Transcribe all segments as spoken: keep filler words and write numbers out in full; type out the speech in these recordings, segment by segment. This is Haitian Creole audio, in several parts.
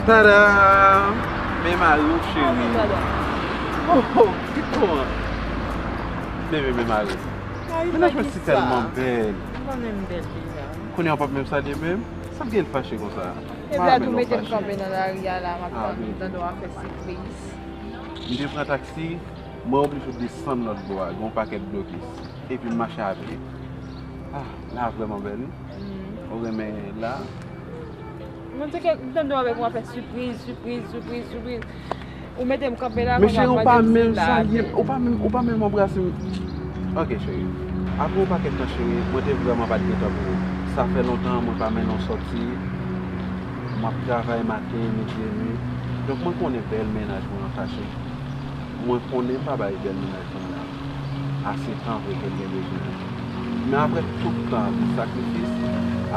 Tada! Men mari w, cheri. Oh, oh, ki kòman? Bebe, men mari w. Mennaj mwen si tèlman bèl. Li pa menm bèl deja. Kounye a w p ap menm salye menm? Sa k gen l fache konsa? Epi a tou mete m kanpe nan lari a la, m ap tann, tande w ap fè sipriz. M te pran taksi, mwen oblije desann lòt bò a, gen yon pakèt blokis. Epi m mache a pye. Ah, la vrèman bèl, wi. Ou renmen la? Mwen te ke m tande w avèk mwen fè sipriz, sipriz, sipriz, sipriz. Ou mete m kanpe la, men cheri, ou pa menm salye m, ou pa menm, ou pa menm anbrase m. Ok, cheri. Apre yon pakèt tan, cheri, mwen te vrèman pa t gen tan pou ou. Sa fè lontan mwen pa mennen w sòti. M ap travay maten, midi e nwi. Donk, mwen konnen bèl mennaj mwen an fache. Mwen konnen m pa bay bèl mennaj mwen an ase tan vre ke l gen bezwen an. Men apre tout tan sakrifis,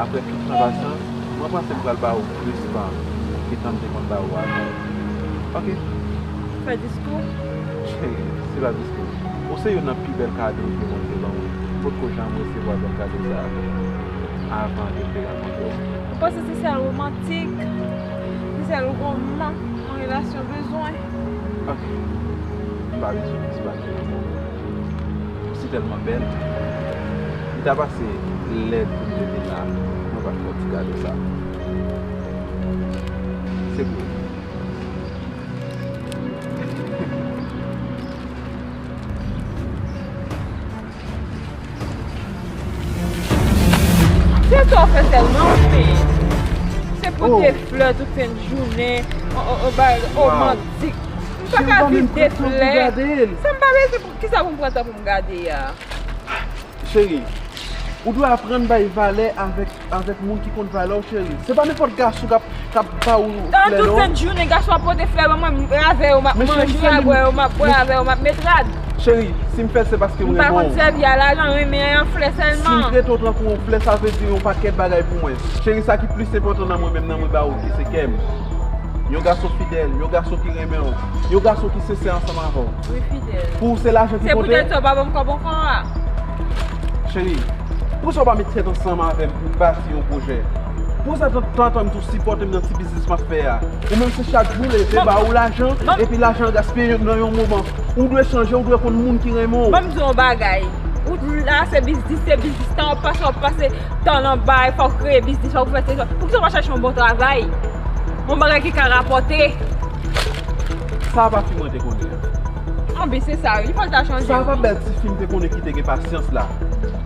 apre tout tan pasyans, mwen panse m pral ba ou plis tan ke tan m te konn ba ou avan. Ok? Fè diskou? Cheri, se pa diskou. Ou se youn nan pi bèl kado ke Bondye ban mwen. M potko janm resevwa bèl kado sa a avan ke m te rankontre w. Ou panse se sèl womantik, se sèl woman yon relasyon bezwen? Ok. M pa bezwen plis bagay ankò. Ou si tèlman bèl. Li ta pase lèd pou m te vin la, mwen pa t fè w ti kado sa. Se pou ou. Se sa w fè sèlman, wi. Se pote flè tout fen jounen, o, o, o, ba, romantik. M pa ka viv de flè. Sa m pa bezwen, pou kisa pou m pran tan pou m gade a? Cheri, ou dwe aprann bay valè avèk, avèk moun ki konn valè w, cheri. Se pa nenpòt gason k ap, k ap ba ou flè, non. Tout fen jounen, gason ap pote flè ban mwen, m avè yo, m ap manje avè yo, m ap bwè avè yo, m ap met rad. Cheri, si m fè l, se paske m renmen w. M pa konn sèvi a lajan, renmen an flè sèlman. Si m trete w tankou yon flè, sa vle di yon pakèt bagay pou mwen. Cheri, sa ki plis enpòtan nan mwen menm, nan mwen ba ou, ki se kè m. Yon gason fidèl, yon gason ki renmen w, yon gason ki sensè ansanm avè w. Wi, fidèl. Pou ou, se lajan ki konte? Se poutèt sa w pa ban m kòb ankò a. Cheri, poukisa w pa met tèt ansanm avè m pou n bati yon pwojè? Poukisa w pa tann m tou sipòte m nan ti biznis m ap fè a? Ou menm se chak jou leve ba ou lajan, epi lajan an gaspiye nan yon moman. Ou dwe chanje, ou dwe konn moun ki renmen w. Ban m di w yon bagay. Ou la se biznis, se biznis, tan w ap pase, w ap pase tan nan bay, fò w kreye biznis, fò w fè se, poukisa w pa chache yon bon travay? Yon bagay ki ka rapòte. Sa a pa fi mwen te konnen. Anben, se sa, wi, fò l ta chanje. Sa a pa bèl tifi m te konnen ki te gen pasyans la.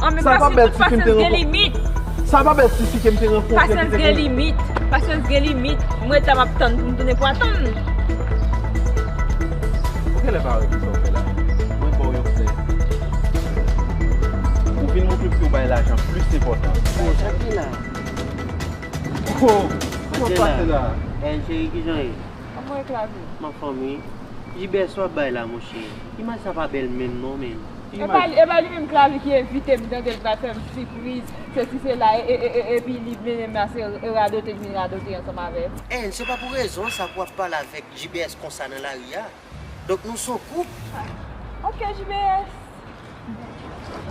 Anben, sa a pa bèl tifi m te rankontre. Pasyans gen limit. Sa a pa bèl tifi ke m te rankontre ki te gen. Pasyans gen limit. Pasyans gen limit. Mwen ret la, m ap tann pou m tounen pou atann. Ou genlè pa wè kisa w fè la. Mwen ba w yon flè. Ou vin montre m ke w bay lajan plis enpòtans. Oh, sa k gen la? Oh, sa k pase la? Eh, cheri, kijan ye? Kòman w ye, Klavye? M anfòm, wi. Jibès w ap bay la, monchè. Imaj sa pa bèl menm non, menm. E pa, e pa li menm Klavye ki envite m, tande l pral fè m sipriz, sesi sela, e, e, e, e, epi li mennen m ase radote, m vin radote ansanm avè l. Èn, se pa pou rezon sa pou w ap pale avèk Jibès konsa nan lari a. Donk nou se yon koup. Ok, Jibès.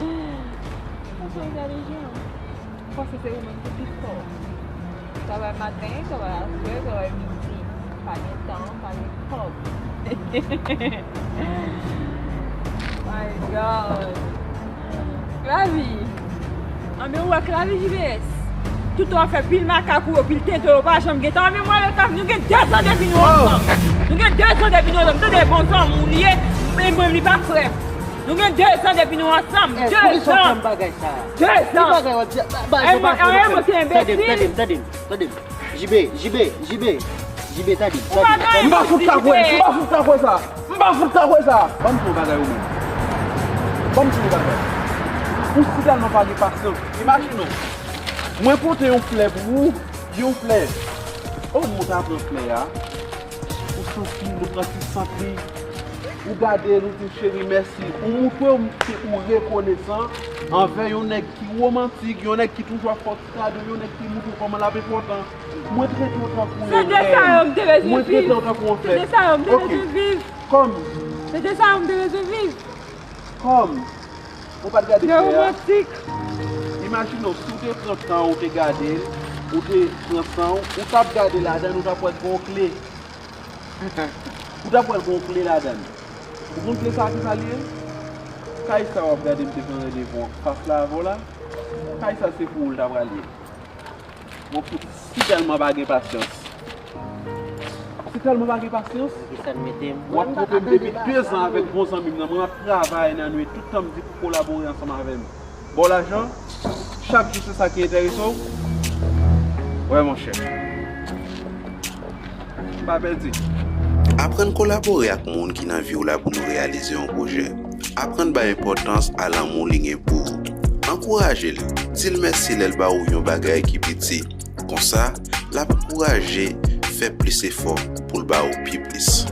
Mwen sou entèlijan. Mwen panse se ou menm ki pi fò. Travay maten, travay aswè, travay midi. Pa gen tan, pa gen kòb. My God. Klavye. Anben ou wè Klavye J V S. Toutan w ap fè pil makak ou yo, pil tenten w yo, pa janm gen tan. Anben mwen avèk Klavye, nou gen de zan depi nou ansanm. Nou gen de zan depi nou ansanm. Tande bon zanmi w li ye, men mwen li pa frè m. Nou gen de zan depi nou ansanm. De zan. De zan. Mwen se enbesil. Tande m, tande m, tande m. Jibe, Jibe, Jibe, Jibe, tande, tande. M pa fout ka kwè, m pa fout ka kwè sa. M pa fout ka kwè sa. Ban m di w yon bagay ou menm. Ban m di w yon bagay. Ou si tèlman pa gen pasyans. Imajine w. Mwen pote yon flè pou ou, yon flè. O, mwen ta pran flè a. Ou santi l, ou pran ti sant li. Ou gade l, ou di l, cheri, mèsi. Ou montre w ke ou rekonesan anvè yon nèg ki womantik, yon nèg ki toujou ap fè w ti kado, yon nèg ki montre w kòman l ap enpòtan. Mwen trete w tankou yon rèn. Mwen trete w tankou yon flè. Se de sa yo m te bezwen viv. Kòm. Se de sa yo m te bezwen viv. Kòm. Ou pa t gade flè a? Imajine w, si w te pran tan ou te gade l, Ou te pran san w, ou t ap gade ladan l, ou t ap wè l gen yon kle. Ou t ap wè l gen yon kle ladan l. Ou konn kle sa a ki sa l ye? Kay sa w ap gade m te pran randevou anfas la avè w la, kay sa se pou ou l ta pral ye. Mwen fout sitèlman pa gen pasyans. Sitèlman pa gen pasyans. Ki sa n mete m? W ap twonpe m depi de zan avèk bon zanmi m nan. Mwen ap travay nan nwit, tout tan m di pou kolabore ansanm avè m. Ba w lajan, chak jou se sa ki enterese w. Wè, monchè. M pa pèdi. Aprann kolabore ak moun ki nan vi w la pou nou reyalize yon pwojè. Aprann bay enpòtans a lanmou li gen pou ou. Ankouraje l, di l mèsi lè l ba ou yon bagay ki piti. Konsa, l ap ankouraje fè plis efò pou l ba ou pi plis.